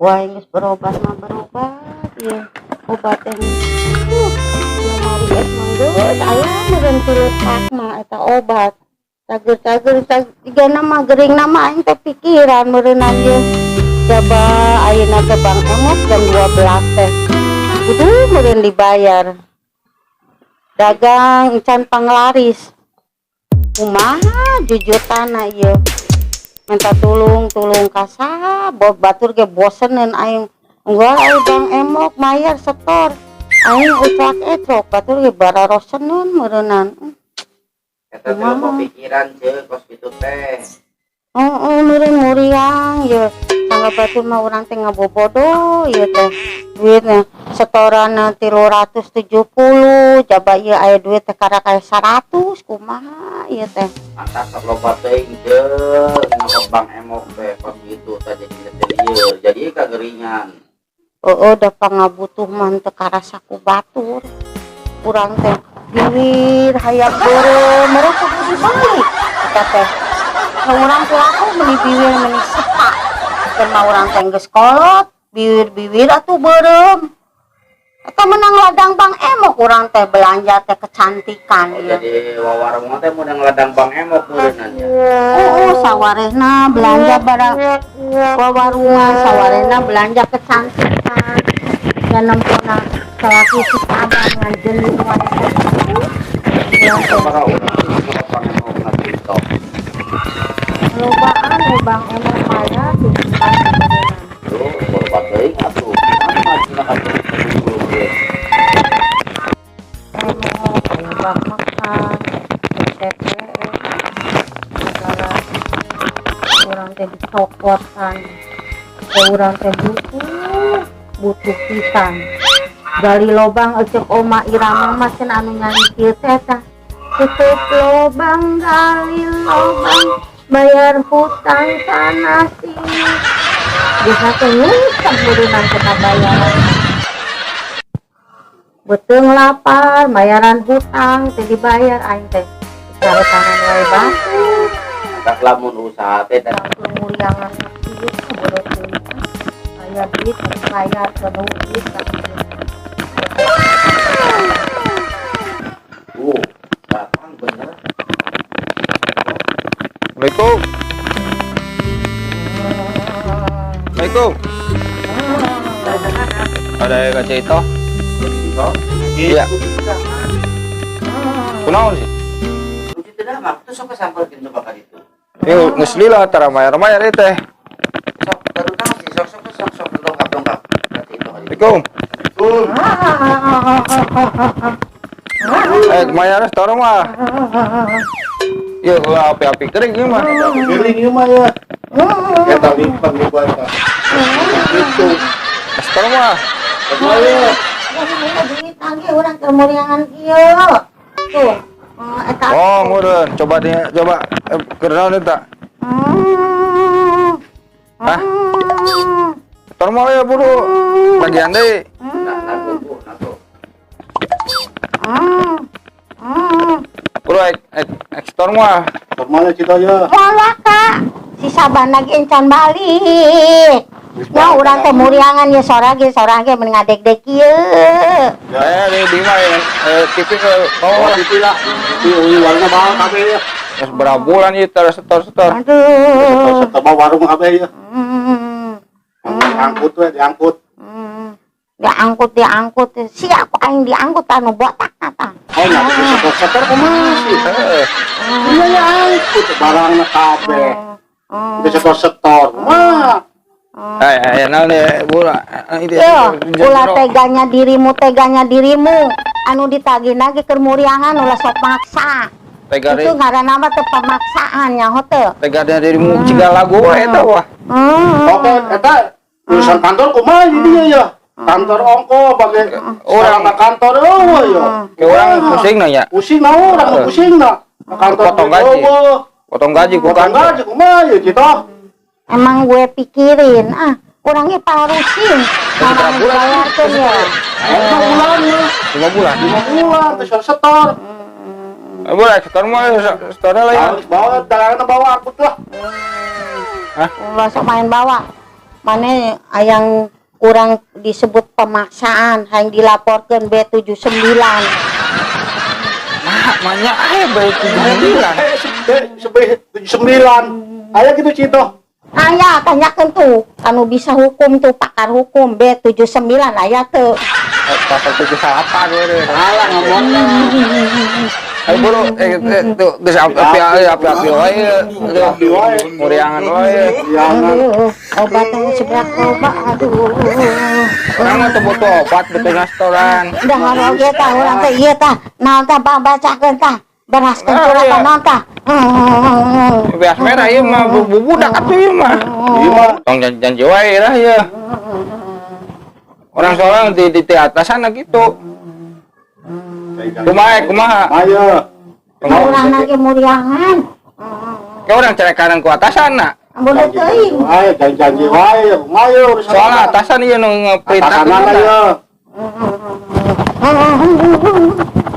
Wah, geus berobat mah berobat ieu. Obat teh. Lemari es mah geus aya meureun 3 pak mah eta obat. Cager-cager jigana mah gering mah aing teh pikiran meureunnan ieu. Coba ayeuna teh Bang Emok jam 12 teh. Kudu meureun dibayar. Dagang encan panglaris. Kumaha jujutana ieu? Minta tulung tulung ka saha, batur ge boseneun aing. Enggak, aing Bang Emok mayar setor. Aing ucak ecok, batur ge bararoseneun meureunnan. Eta teh loba pikiran, Ceu, kos kitu teh. Oh, meureun muriang ye. Sangga batur mah urang teh ngabobodo ieu teh. Duitna setoran 370, jaba ieu aya duit teh karak aya 100, kumaha ieu teh? Mantap sok loba teuing, Ceu, nyokot Bang Emok teh kos kitu teh jadi teh ieu, jadi kageringan. Oh, da pangabutuh mah teu karasa ku batur. Urang teh biwir hayang beureum, meureun kudu dibeli eta teh. Nu urang piraku meuni biwir meuni sepa. Dan mah urang teh geus kolot, biwir-biwir atuh beureum. Eta menang ladang Bang Emok urang teh belanja teh kecantikan Oh, ieu. jadi wawarung teh mun ladang Bang Emok meureunnan ya. Oh, sawarehna belanja barang wawarungan, sawarehna belanja kecantikan. Dan nempona salaki si Abang ngajeun wae teh. Ya, teh. Para urang nyokot Bang Emok na TikTok. Lobaan we Bang Emok maya titipan sebenarnya. Tuh, loba teuing atuh. Kumaha cenah ka 70 ge. Emok aya bak makan, TPS, segala urang teh dicokotan. Teh urang teh butuh, butuh pisan. Gali lobang cek Oma Irama mah cenah anu nyanyi kieu teh tah. Tutup lobang, gali lobang, bayar hutang sana sini. Bisa teh ngutang meureunnan teh kabayaran. Beuteung lapar, bayaran hutang teh dibayar aing teh. Caretanan wae batur. Tak lamun usaha teh dan Langsung muriangan kieu beureum. Aya duit bayar penuh duit ka tuh datang bener. Assalamualaikum. Assalamualaikum. Ada kaca itu? Iya. Kunaon sih? Lucu tidak mah, tuh sok sampeurkeun coba ka ditu. Ini geus lila tara mayar-mayar ieu teh. Sok baru sih sok sok sok sok dongkap dongkap. Berarti itu ka ditu. Assalamualaikum. Eh, mayar setor mah. Ya, ulah api-api kering ieu mah. Kering ieu mah ya. Eta lipat lipat eta. Itu. Setor mah. Eta ya. Duit tagih urang ke muriangan kieu. Tuh. Oh, eta. Oh, meureun. Coba dia coba keur naon eta? Hah? Setor mah ya buru. Bagian deui. Nah, nah, bu, nah, tuh. Buru ek ek ek setor mah. Kemana cita ya? Moal kak. Si Saban lagi encan balik. Ya urang teh muriangan ya sora ge mun ngadeg-deg kieu. Eh, di mah ya, TV ke Oh, bawah. itu lah. Itu warungna bawa kabeh ya. Geus berapa bulan ieu tara setor-setor. Aduh. Setor bawa warung kabeh ya. Diangkut we, diangkut. Diangkut diangkut siap aing diangkut anu botak tah. Oh, nya setor-setor kumaha sih? Heeh. Iya ya angkut barangna kabeh. Bisa setor-setor. Mah. Eh, eh, naon ya, bu, itu. Yo, ulah teganya dirimu anu ditagih lagi keur muriangan ulah sok maksa. Tega Itu ngaranna mah teh pemaksaan nyaho teu. Tega dirimu ciga lagu we eta wah. Oke, eta urusan kantor kumaha jadinya ya? Kantor ongko bagai Orang. orang ke kantor eueuh ya. Kayak orang pusing na ya. Pusing na orang Heeh. pusing na. Ke kantor Potong gaji. eueuh. Potong gaji ku Potong kantor. gaji kumaha ya kita? Emang gue pikirin, ah, orangnya parusin. Berapa Orang bulan? dibayarkeun ya. 5 bulan ya. 5 bulan. 5 bulan terus setor. Eh, boleh setor mah setornya lah ya. Harus bawa dagangan bawa angkut lah. Hah? Ulah sok main bawa. Mana yang kurang disebut pemaksaan, hayang dilaporkan B79. Nah, banyak aya B79. B79. Aya gitu Cito. Aya, tanyakeun tuh, anu bisa hukum tuh, pakar hukum B79 aya tuh. Pasal 78 gue deh. Salah ngomongnya. Ayo buru, tuh geus api api api api wae. Api wae. Muriangan wae. Jangan. Aduh, obatnya seberat obat, aduh. Urang mah teu butuh obat, butuh restoran. Udah oge tah urang teh ieu tah. Naon tah bang bacakeun tah. Beraskeun Ah, surat iya. naon tah. Beas merah ieu mah bubudak atuh ieu mah. Iya mah. Tong janji-janji wae lah ya. Orang seorang di atasan gitu. Kumaha kumaha? Ayo. Urang lagi muriangan. Kayak orang carekanan ku atasan na. Bodoh teuing. Wae, janji-janji wae, kumaha urusan. Soalnya atasan ieu nu ngaperintah. Atasan ya.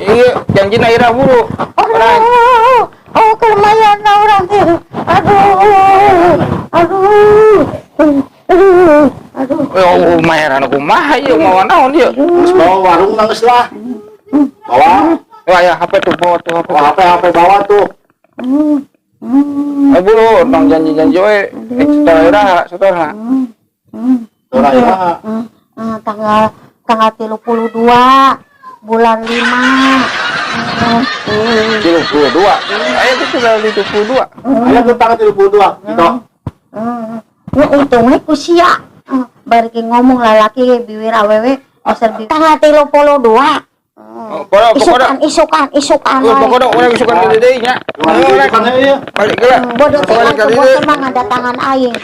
Iya, janjina ira buru. Orang Aduh, oh kelemayan orang teh. Aduh, aduh, aduh, aduh. Oh, mayaran kumaha ieu mawa naon ieu? Terus bawa warung nangis lah. Bawa. Wah, ya HP tuh bawa tuh HP. Bawa HP HP bawa tuh. Eh buru, tong janji-janji we. Setor ira, setor na. Ora ya. Tanggal tanggal 32 bulan 5. 32. Ayo itu tanggal 32. Ayo ke tanggal 32 gitu. Nu untungnya ku sia. Bari ki ngomong lalaki biwir awewe osir biwir. Tanggal 32. Oh, pokoknya Isukan, isukan, isukan. Oh, pokoknya orang isukan di deui nya. Orang iya. Balik geura. Bodoh teh Balik kan ka bos dieu. mah ngadatangan aing.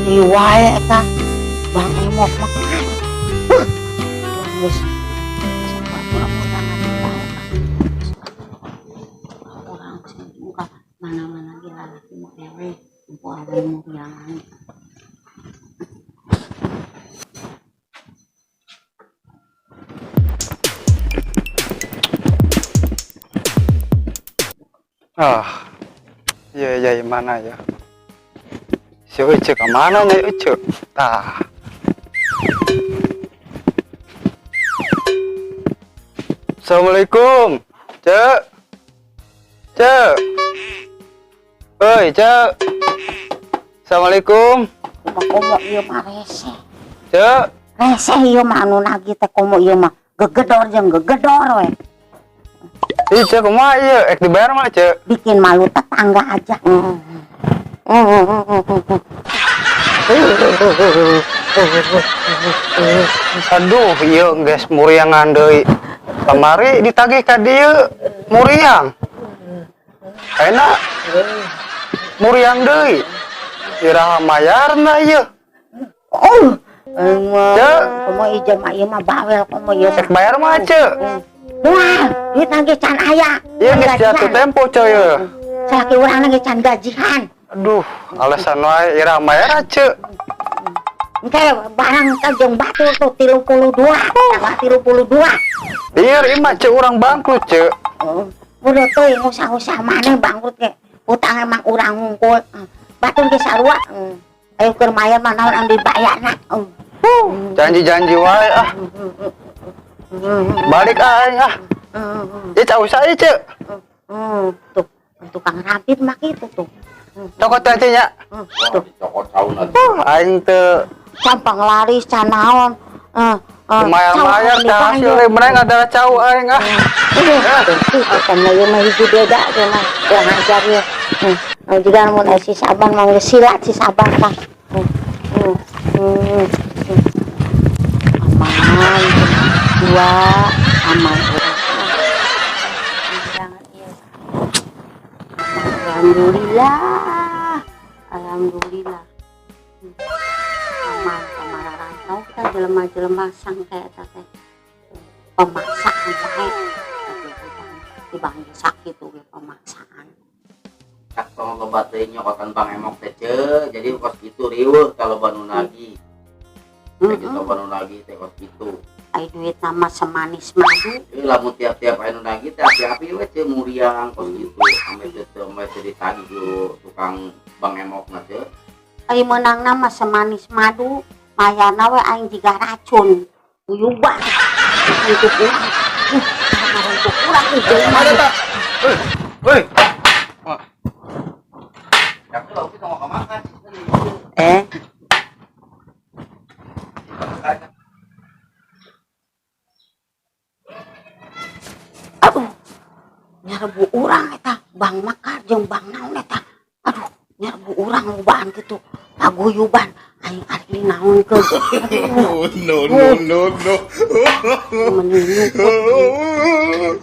Di wae eta Bang Emok mah. Huh. Geus. Urang muka mana-mana ge lalaki mau ewe, empo awe muriangan. Ah, iya iya mana ya? Si Uce kemana nih Uce? Tah. Assalamualaikum, Cek. Cek. Oi, Cek. Assalamualaikum, Komo ieu mah rese. Cek. Rese ieu mah anu nagih teh komo ieu mah gegedor jeung gegedor we. Ih, Cek, kumaha ieu? Ek dibayar mah, Cek. Bikin malu tetangga aja. Aduh, ieu geus muriangan deui. Kamari ditagih ka dieu muriang. Ayeuna muriang deui. Iraha mayarna ieu? Oh, aing mah Cek. komo ieu mah ieu mah bawel komo ieu. Ek bayar mah, Cek. Wah, duit nage can aya. Ieu geus jatuh tempo, Cek ieu. Salaki urang nage can gajihan. Aduh, alasan wae iraha mayar, Cek. Engke barang ka jeung batur tuh 32, tanggal 32. Lieur ieu mah, Cek, urang bangkrut, Cek. Oh, bodoh teuing usah-usah maneh bangkrut ge. Utang emang urang ngungkul. Batur ge sarua. Ayo keur mayar mah naon anu dibayarna. Janji-janji wae ah. Balik ah aing ah. Ieu cau usah ieu, Cek. Tuh, tukang rampit mah kitu tuh. Cokot teh nya. Tuh. Dicokot sauna. Aing teu Can panglaris can naon. Mayar-mayar cau teh hasil dipanggil. mereka adalah cau aing ah. Tuh, ieu mah hiji beda teh mah. Kurang ajar ieu. Juga mun si Saban mah geus silat si Saban tah. Aman. Dua aman. Alhamdulillah. Alhamdulillah. Aman kamararantau kita jelema-jelema sangka eta teh. Pemaksaan wae. Dibangun sakit tuh pemaksaan. Cak tong loba teuing nyokotan Bang Emok teh ce. Jadi kos kitu riweuh kalau banu nagih. Teh gitu banu nagih teh kos kitu. Ai duit nama semanis madu. Ini lamun tiap-tiap anu nagih teh api-api we teh muriang kos gitu. Ame teh teu ame teh ditagih ku tukang Bang Emok na teh. Ai meunang nama semanis madu, mayana we aing jiga racun. Uyuban. Untuk urang. Untuk urang jelema. Ada tak? Woi. Woi. Tapi lauk kita mau makan. Eh, aduh. Nyerbu urang eta, Bang Makar jeung Bang naon eta. Aduh, nyerbu urang lobaan kitu. Paguyuban aing arek naonkeun. Oh, no, no, no, no. Meni nyukut.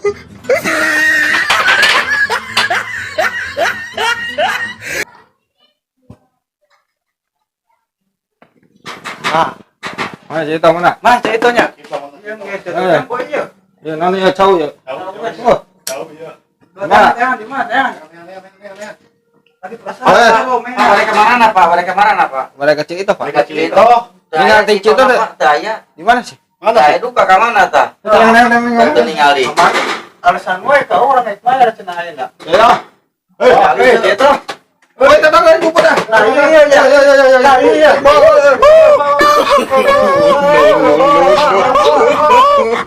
Ah. Mana cerita mana? Mah ceritanya. Eh. Ya nanti ya cau ya. Oh. Mana? Di mana? Tadi perasaan. Eh. Pak, balik ke mana Pak? Balik ke mana Pak? Mereka cerita Pak. Balik ke Cilito. Ini nanti Cilito deh. Teu aya. Di mana sih? Mana Teu aya duka ka mana tah? Tenang, tenang, tenang. Teu ningali. Alasan we ka urang naik bayar cenah ayeuna. Ya. Eh, eh, Cilito. Woi, tetangga ini dah. Nah, iya, iya, iya, iya, iya, Nah, iya. Bawa, bawa. No, no, no, no.